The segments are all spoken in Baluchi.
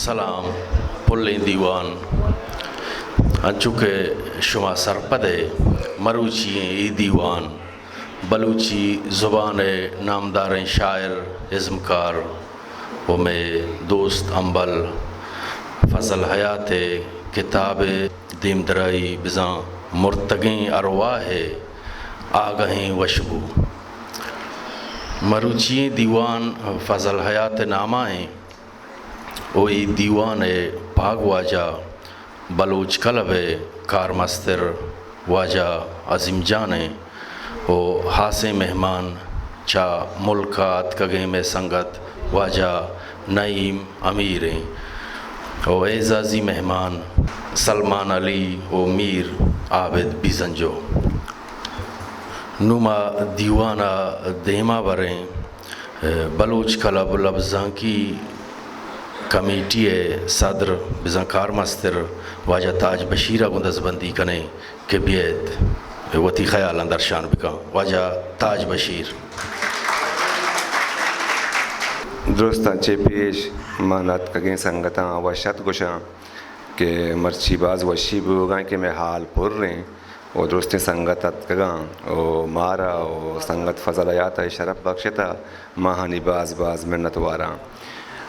سلام، پلیں دیوان۔ انچو کہ شما سرپد ئے، مروچی ایں اے دیوان بلوچی زبان ءِ نامداریں شاعر، ازمکار و مئے دوست ہمبل فضل حیات ءِ کتاب ءِ دیمدرائی بزاں مرتگیں ارواہ ءِ آگہیں وشبو۔ مروچی ایں دیوان فضل حیات ءِ نام ءَ ایں۔ و اے دیوان ءِ پاگواجہ بلوچ کلب ءِ کارمستر واجہ عظیم جان ایں و ہاسیں مہمان چہ ملک ءَ اتکگیں مئے سنگت واجہ نعیم امیر ایں و اعزازی مہمان سلمان علی و میر عابد بیزنجو۔ نوں ما دیوان ءَ دیما بریں۔ بلوچ کلب لبزانکی کمیٹی ءِ صدر بزاں کارمستر واجہ تاج بشیر ءَ گوں دزبندی کنیں کہ بیایت وتی خیالاں درشان بکن۔ واجہ تاج بشیر۔ درستاں چہ پیش من اتکگیں سنگتاں وش ات گوشاں کہ مرچی باز وشی بوگاں کہ مئے ہال پر ایں۔ و درستیں سنگت اتکگاں و مارا و سنگت فضل حیات ءَ شرپ بخشتہ، ما آہانی باز باز منت واراں۔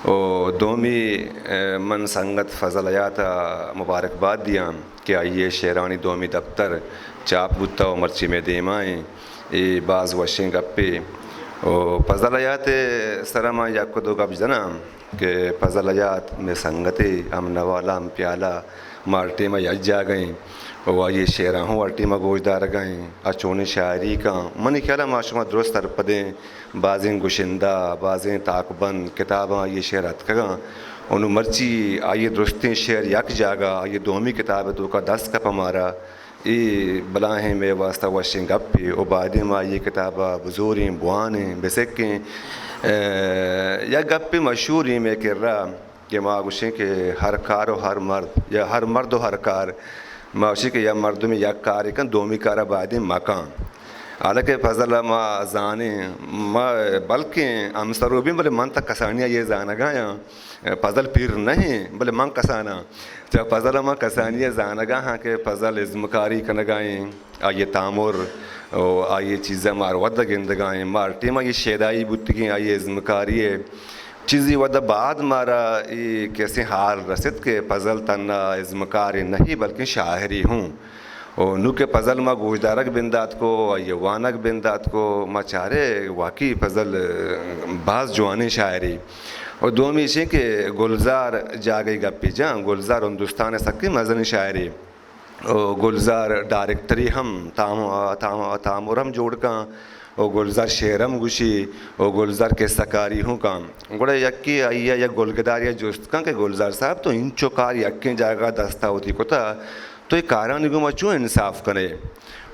و دومی، ءَ، من سنگت فضل حیات ءَ مبارکباد دیاں کہ آئی ءِ شعرانی دومی دپتر چاپ بوتہ و مرچی مئے دیما ایں۔ اے باز وشیں گپے۔ و فضل حیات ءِ سرا ما یک و دو گپ جناں۔ کہ فضل حیات مئے سنگتے، ہم نوالہ ہم پیالہ، ما ہر ٹیم ءَ یک جاگہ ایں و آئی ءِ شعراں ہوں ہر ٹیم ءَ گوش دارگ ءَ ایں۔ آ چونیں شاعری کن، منی خیال ءَ ما شما درست سرپدیں، بازیں گشندہ، بازیں تاکبند کتاباں آئی ءِ شعر اتکگاں۔ و نوں مرچی آئی ءِ درستیں شعر یک جاگہ، آئی ءِ دومی کتاب ءِ توکا دست کپ مارا۔ اے بلاہیں مئے واستہ وشیں گپے و بائدیں ما اے کتاب ءَ بزوریں، بوانیں، بسکیں۔ ءَ، یک گپے مشہوریں مئے کرا کہ ما گوشیں کہ ہر کار و ہر مرد، یا ہر مرد و ہر کار، ما گوشیں کہ یک مردمے یک کارے کن، دومی کار ءَ بائدیں مکن۔ حالانکہ فضل ءَ ما زانیں، ما بلکیں ہمسروبیں، بلے من تہ کسانی ءَ اے زانگ ءَ آں۔ پزل پیر نہ ایں، بلے من کساناں۔ چہ پزل ءَ من کسانی ءَ زانگ ءَ آں کہ پزل ازمکاری کنگ ءَ ایں، آئی ءِ تامر و آئی ءِ چیز ءَ ما ہر وھد ءَ گندگ ءَ ایں۔ ما ہر ٹیم ءَ اے شیدائی بوتگیں آئی ءِ ازمکاری ءِ چیزے وھد ءَ بعد مارا اے کسیں حال رست کہ پزل تھنا ازمکارے نہ ایں، بلکیں شاعرے ہوں۔ و نوں کہ پزل ما گوشدارگ بندات کو، آئی ءِ وانگ بندات کو، ما چارے واقعی پزل باز جوانیں شاعرے۔ و دومی ایش ایں کہ گلزار جاگہے گپے جاں، گلزار ہندوستان ءِ سکیں مزنیں شاعرے۔ و گلزار ڈائریکٹری ہم تام-، تام-، تامر ہم جوڑ کن، و گلزار شعر ہم گوشی، و گلزار قصہ کاری ہوں کن۔ گڑا یکے آئی ءَ یک گلگدارے ءَ جست کن کہ گلزار صاحب تو انچو کار یکیں جاگہ دست ءَ وتی کتہ، تو اے کارانی گوما چون انصاف کن ئے؟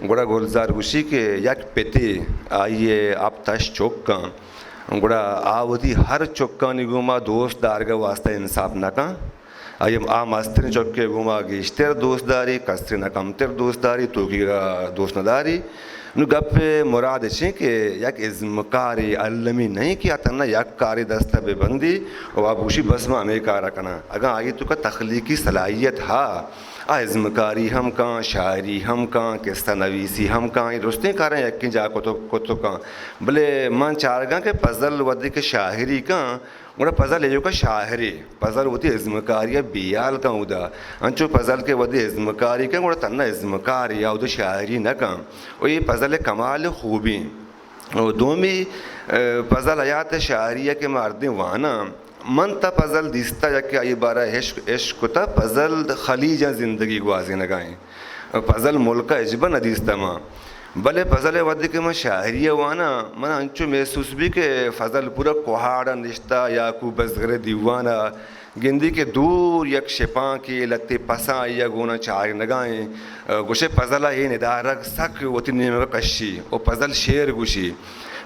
گڑا گلزار گوشی کہ یک پتے آئی ءِ ہپت ہشت چک اَں، گڑا آ وتی ہر چکانی گوما دوست دارگ ءِ واستہ انصاف نہ کن۔ آئی ءَ آ مستریں چک ءِ گوما گیشتر دوست داری، کسترین ءَ کمتر دوست داری، توکیگ ءَ دوست نہ داری۔ نوں گپ ءِ مراد اش ایں کہ یک ازمکارے المی نہ ایں کہ آ تھنا یک کارے دست ءَ بہ بندی و آ بگوشی بس من ہمے کار ءَ کناں۔ اگاں آئی ءِ توکا تخلیقی صلاحیت ہا، آ ازمکاری ہم کن، شاعری ہم کن، قصہ نویسی ہم کن، اے درستیں کاراں یکیں جاہ کت، کت کن۔ بلے من چارگ ءَ آں کہ پزل وھدے کہ شاعری کن، گڑا پزل ایوک ءَ شاعرے، پزل وتی ازمکاری ءَ بیال کن اودا۔ انچو پزل کہ وھدے ازمکاری کن، گڑا تھنا ازمکارے، آ اودا شاعری نہ کن۔ و اے پزل ءِ کمال ءُ خوبی۔ و دومی، ءَ، پزل حیات ءِ شاعری ءَ کہ ما ہردیں واناں، من تہ پزل دیستہ، یکے آئی ءِ بارہ ءَ اشک، اشکتہ، پزل خلیجاں زندگی گوازینگ ءَ ایں۔ پزل ملک ءَ ہچبر نہ دیستہ من۔ بلے پزل ءِ وھدے کہ من شاعری ءَ واناں، من ءَ انچو محسوس بی کہ پزل پورا کوہاڑ ءَ نشتہ، یعقوب اصغر ءِ دیوان ءَ گندی کہ دور یک شپانکے لھتے پساں آئی ءَ گون ءَ چارینگ ءَ ایں۔ گوشے پزل ءَ اے ندارگ سک وتی نیمگ ءَ کشی و پزل شعر گوشی۔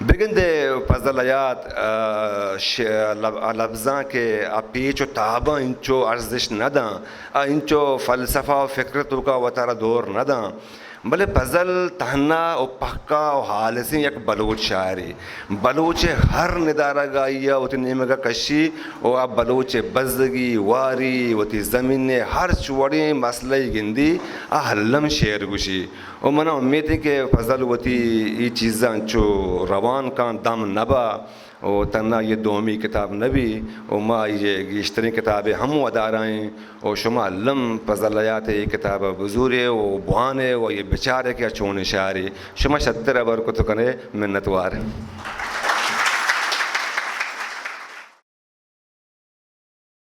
بگندے پزل حیات، ءَ، ش-، لب-، لبزانک ءِ آ پیچ و تاباں انچو ارزشت نہ داں، آ انچو فلسفہ و فکر ءِ توکا وتارا دور نہ داں۔ بلے پزل تہنا و پکا و حالسیں یک بلوچ شاعرے۔ بلوچ ءِ ہر ندارگ آئی ءَ وتی نیمگ ءَ کشی و آ بلوچ ءِ بزگی، واری، وتی زمین ءِ ہرچ وڑیں مسئلہ ءَ گندی، آ الم شعر گوشی۔ و منا امیت انت کہ پزل وتی اے چیزاں چو روان کاں، دم نہ با۔ و تہنا یہ دومی کتاب نہ بی و ما یہ گیشتریں کتابے ہم ودارائیں و شما الم پزل حیات ءِ اے کتاب ءَ بزورے و بوانے و یہ بچارے کہ چونیں شاعرے۔ شما شتر ہبر کت کنے، منتوار۔